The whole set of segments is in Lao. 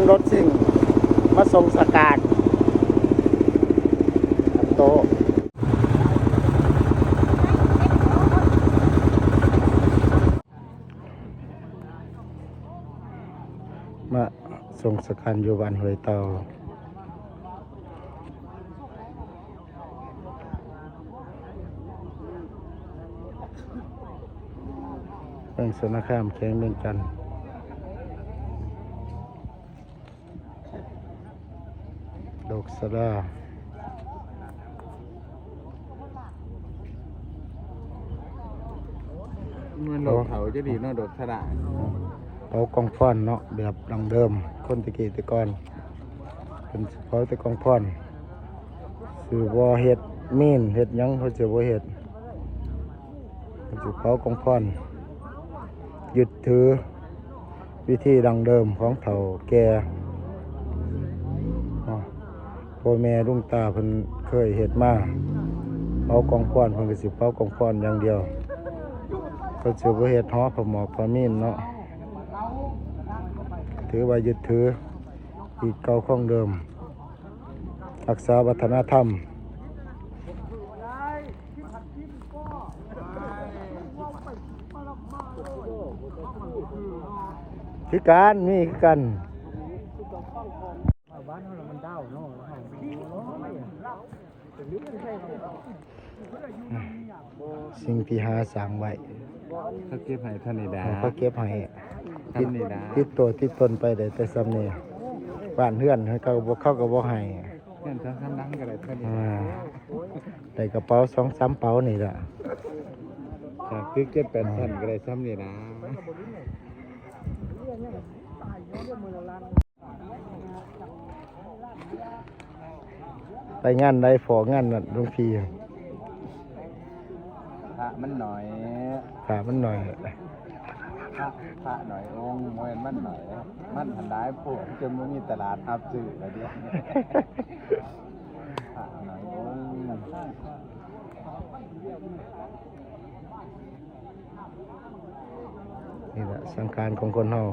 ລົດຊິງມາສົ່ງສະການໂຕະ ມາສົ່ງສະການຢູ່ບ້ານຫ້ວຍເຕົ່າ. ແຂວງສະຫວັນນະຄາມ ແຂວງວຽງຈັນ ດອກສະດາ ແມ່ນດອກເຖົ້າຈະດີເນາະ ດອກສະດາ. ເຜົາກອງຟອນເນາະ ແບບດັ້ງເດີມ ຄົນແຕ່ກີ້ແຕ່ກ່ອນ ເພິ່ນເຜົາແຕ່ກອງຟອນ ຊິບໍ່ເຮັດເມນເຮັດຫຍັງ ເພິ່ນຊິບໍ່ເຮັດ ເພິ່ນຊິເຜົາກອງຟອນ ຍຶດຖືວິທີດັ້ງເດີມຂອງເຖົ້າແກ່ ພໍ່ແມ່ລຸງຕາເພິ່ນເຄີຍເຮັດມາ ເຜົາກອງຟອນ ເພິ່ນກໍຊິເຜົາກອງຟອນຢ່າງດຽວ ເພິ່ນຊິບໍ່ເຮັດຫໍພະໝອກພະມີນເນາະ ຖືວ່າຍຶດຖື ຮີດເກົ່າຄອງເດີມ ຮັກສາວັດທະນະທຳ. ຄືກັນ ມີຄືກັນ. ບ້ານເຮົາລະມັນດາວເນາະ. ສິ່ງທີ່ຫາສ້າງໄວ້ ເຂົາເກັບໃຫ້ເທົ່ານີ້ດາ ເອີ ເຂົາເກັບໃຫ້ ເທົ່ານີ້ດາ ຕິດ ຕິດໂຕຕິດຕົນໄປໄດ້ແຕ່ສ່ຳນີ້ ບ້ານເຮືອນເຂົາກໍບໍ່ ເຂົາກໍບໍ່ໃຫ້ ເຮືອນສອງສາມຫຼັງກໍໄດ້ເທົ່ານີ້ດາ ອ່າ ໄດ້ກະເປົາສອງສາມເປົານີ້ລະ ຖ້າຄືເຈັດແປດພັນກໍໄດ້ສ່ຳນີ້ດາ. ໄປງານໃດພໍງານນັ້ນ ຫຼວງພີ່? ພະມັນໜ້ອຍ ພະມັນໜ້ອຍ ພະ ພະໜ້ອຍອົງ ບໍ່ແມ່ນມັນໜ້ອຍ ມັນຫັ້ນຫຼາຍໂພດ ຈົນບໍ່ມີຕະຫຼາດຮັບຊື້ແລ້ວເດ ພະໜ້ອຍອົງ. ນີ້ແຫຼະສັງຂານຂອງຄົນເຮົາ.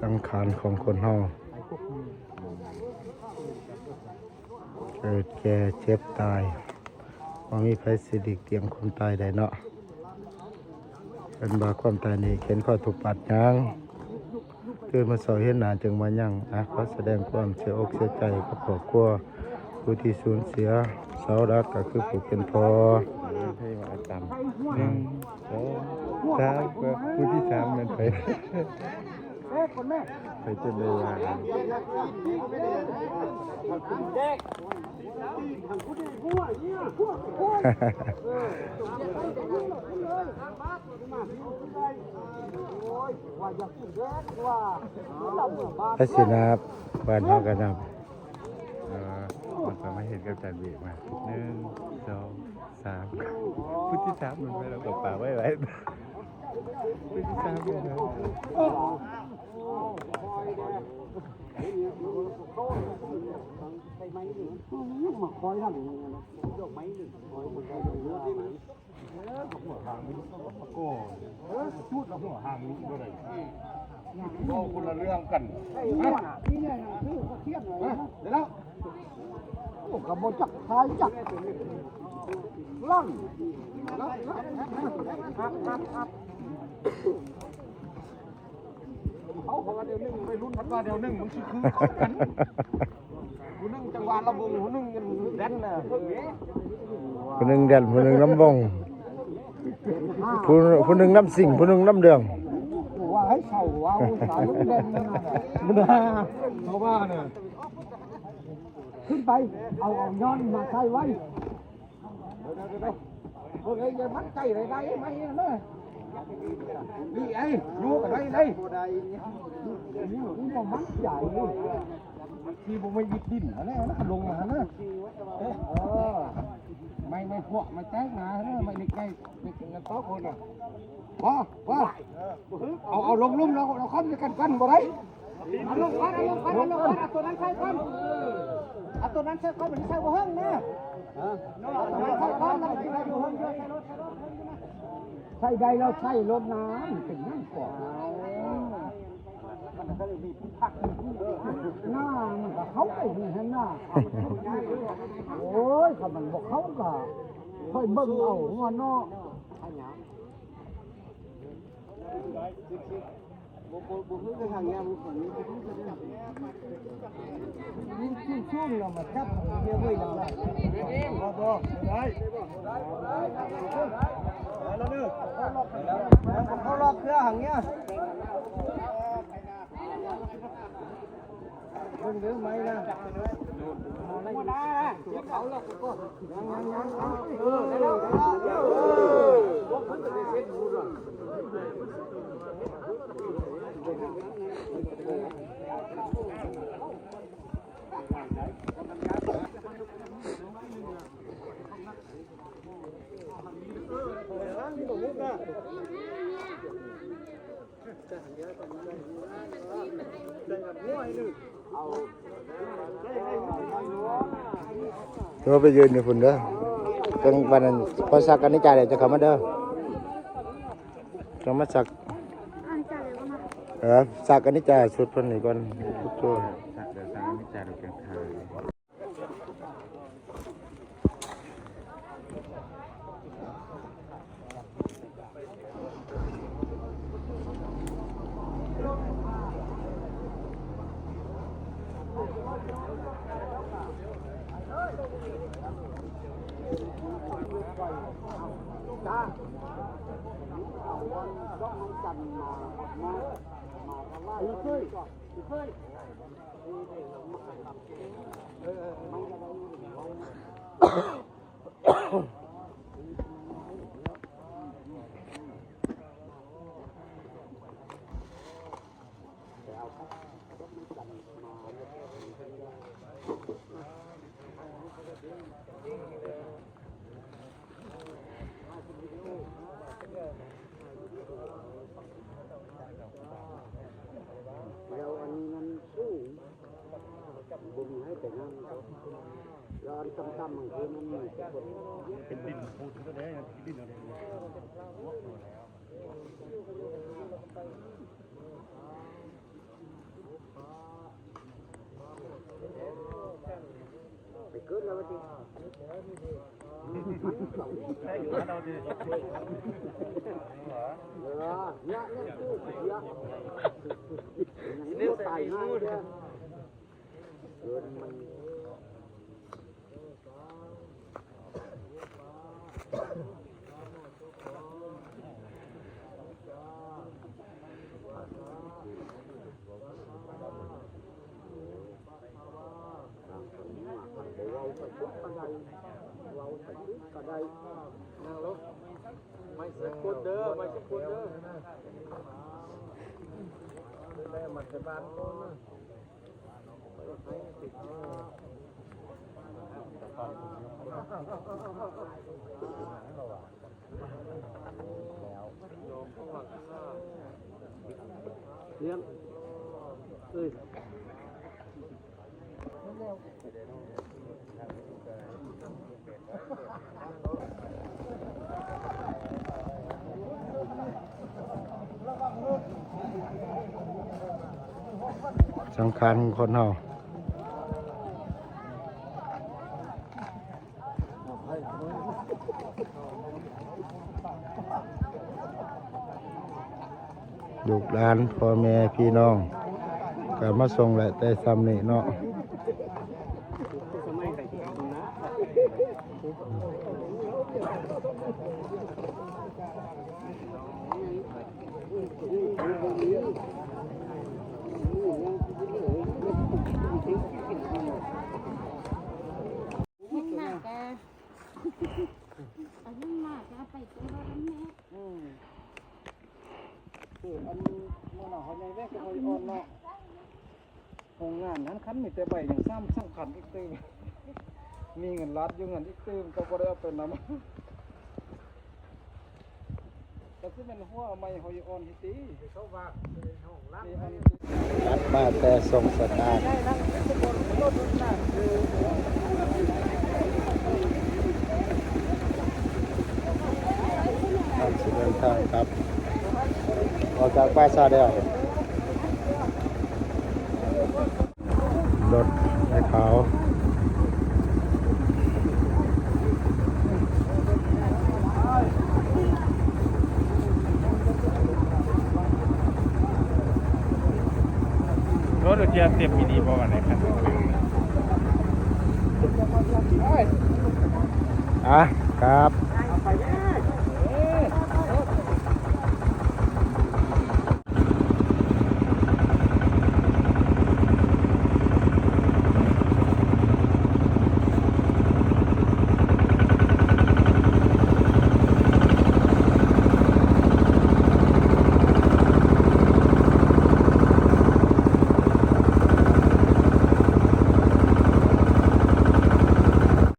ສັງຂານຂອງຄົນເຮົາ ເກີດແກ່ເຈັບຕາຍ ບໍ່ມີໃຜຊິຫຼີກລ່ຽງຄວາມຕາຍໄດ້ເນາະ. ເພິ່ນວ່າຄວາມຕາຍນີ້ເຂັນຂໍ້ທຸກບາດຫຍັງ ຕື່ນມາເຊົ້າເຫັນໜ້າຈຶ່ງວ່າຍັງ. ອ່ະ ຂໍສະແດງຄວາມເສຍອົກເສຍໃຈກັບຄອບຄົວຜູ້ທີ່ສູນເສຍເສົາຫຼັກ ກໍຄືຜູ້ເປັນພໍ່. ເພິ່ນວ່າອາຈານ ໜຶ່ງ ສອງ ສາມ ຜູ້ທີ່ສາມແມ່ນໃຜ? ໃຜຈະໄດ້ວ່າ ໄປສິນະ ບ້ານເຮົາກໍນຳ ເອີ ມັນກໍມາເຮັດກັບຈານເວກມາ ໜຶ່ງ ສອງ ສາມ ຜູ້ທີ່ສາມ ມັນໄປ ແລ້ວກໍປາໄວ້ໄວ້ ຜູ້ທີ່ສາມ ມັນໄປ. ຄົນລະເລື່ອງກັນ ໂອ້ ກໍບໍ່ຈັກຂາຍຈັກລັງ ເຂົາວ່າແນວໜຶ່ງ ໄວລຸ້ນພັດວ່າແນວໜຶ່ງ ມັນຊິຄືເຂົາກັນ ຜູ້ໜຶ່ງຈັງຫວະລະວົງ ຜູ້ໜຶ່ງແດນນະ ຜູ້ໜຶ່ງແດນ ຜູ້ໜຶ່ງລຳວົງ ຜູ້ ຜູ້ໜຶ່ງລຳຊິງ ຜູ້ໜຶ່ງລຳເລື່ອງ ວ່າໃຫ້ເຊົາເວົ້າສາວລຸງແດນນະ ເຂົາວ່ານະ ຂຶ້ນໄປ ເອົາ ເອົາຍ້ອນມາໃສ່ໄວ້. ເບິ່ງໄອ້ມັນໃຈໄດ້ໄດ້ໄໝນະ ນີ້ໄອ້ ຢູ່ກັນໄດ້ໄດ້ ນີ້ບໍ່ມັນໃຈ. ທີ່ບໍ່ມີວິດດິນຫັ້ນແຫຼະ ລະກໍລົງມາຫັ້ນນະ. ເອີ ໄມ້ ໄມ້ພວກ ໄມ້ແຕກໜາຫັ້ນນະ ໄມ້ເຫຼັກໃຫຍ່ ເຫຼັກເງິນຕອກຄົນນະ. ພໍ ພໍ ເອົາ ເອົາລົງລຸ່ມແລ້ວ ເອົາຄ້ອນໃສ່ກັນກ່ອນ ບໍ່ໄດ້. ເອົາລົງກ່ອນ ເອົາລົງກ່ອນ ເອົາລົງກ່ອນ ເອົາຕົວນັ້ນໃສ່ກ່ອນ ເອົາຕົວນັ້ນໃສ່ກ່ອນ ມັນໃສ່ບໍ່ເຖິງນະ. ເອົາຕົວນັ້ນໃສ່ກ່ອນ ມັນຊິໄດ້ຢູ່ເທິງຢູ່ ໃສ່ລົດ ໃສ່ລົດ ໃສ່ລົດນະ ມັນເປັນຫຍັງກ່ອນ? ມັນກໍເລີຍມີຜູ້ພັກຢູ່ ນາ ມັນກໍເຂົ້າໄປນີ້ຫັ້ນນະ. ໂອ້ຍ ຄັນມັນບໍ່ເຂົ້າກໍຄ່ອຍເບິ່ງເອົາຫົວເນາະ. ບໍ່ ບໍ່ ບໍ່ຄືທາງຍາມ ນີ້ ນີ້ສູງໆ ເນາະ ມາຈັບເຮົາເວີຍ ບໍ່ ບໍ່ໄດ້. ໄປແລ້ວເດີ ເຂົ້າລັອກເທື່ອຫາງເນຍ. ເບິ່ງເດີໄມ້ນະ ໂທໄປຢືນຢູ່ພຸ້ນເດີ ຈັ່ງປານນັ້ນ ພໍຊັກກັນນິກາແລ້ວຈະເຂົ້າມາເດີ ຈະມາຊັກ ເອີ ຊັກກັນນິກາຊຸດເພິ່ນນີ້ກ່ອນ ໂທ. ແລ້ວອັນນີ້ມັນສູງ ບໍ່ມີໃຫ້ໄປນຳ ແລ້ວອັນຕ່ຳໆ ມັນຄືມັນມີແຕ່ຄົນ ເປັນດິນປູນເທົ່າໃດ ດິນ ໄປເກີດແລ້ວວ່າຕິ ເອີ ເນາະ ເນາະ ເນາະ ເນາະ ເນາະ ເນາະ ເນາະ ເນາະ ເນາະ ເນາະ ເນາະ ເນາະ ເນາະ ເນາະ ເນາະ ເນາະ ນັ່ງລົງ ໄມ້ສັກກົດເດີ ໄມ້ສັກກົດເດີ ແລ້ວມັນຈະບານໂຕນະ. ສັງຂານຂອງຄົນເຮົາ ລູກຫຼານ ພໍ່ແມ່ ພີ່ນ້ອງ ກໍມາສົ່ງແຫຼະ ແຕ່ຊ່ຳນີ້ເນາະ. ໂຮງງານຫັ້ນຄັ ມີແຕ່ໃບຫຍັງຊ້ຳ ສຳຄັນອີກຕື່ມ ມີເງິນລາດຢູ່ເຮືອນອີກຕື່ມ ກໍບໍ່ໄດ້ເອົາໄປນຳ. ກໍຊິແມ່ນຫົວໃໝ່ຫອຍອ່ອນຫັ້ນຕິ ເຂົາວ່າໃນຫ້ອງລາງ ຕັດມາແຕ່ສົ່ງສະຕານ ເຮົາຊິເດີນທາງກັບ ອອກຈາກປ່າຊ້າແລ້ວ. ລົດໄອ້ຂາວ ລົດເຈຍເຕັມອີ່ຫຼີບໍ່ວ່າໃນຄັນ ອ່ະ ຄັບ.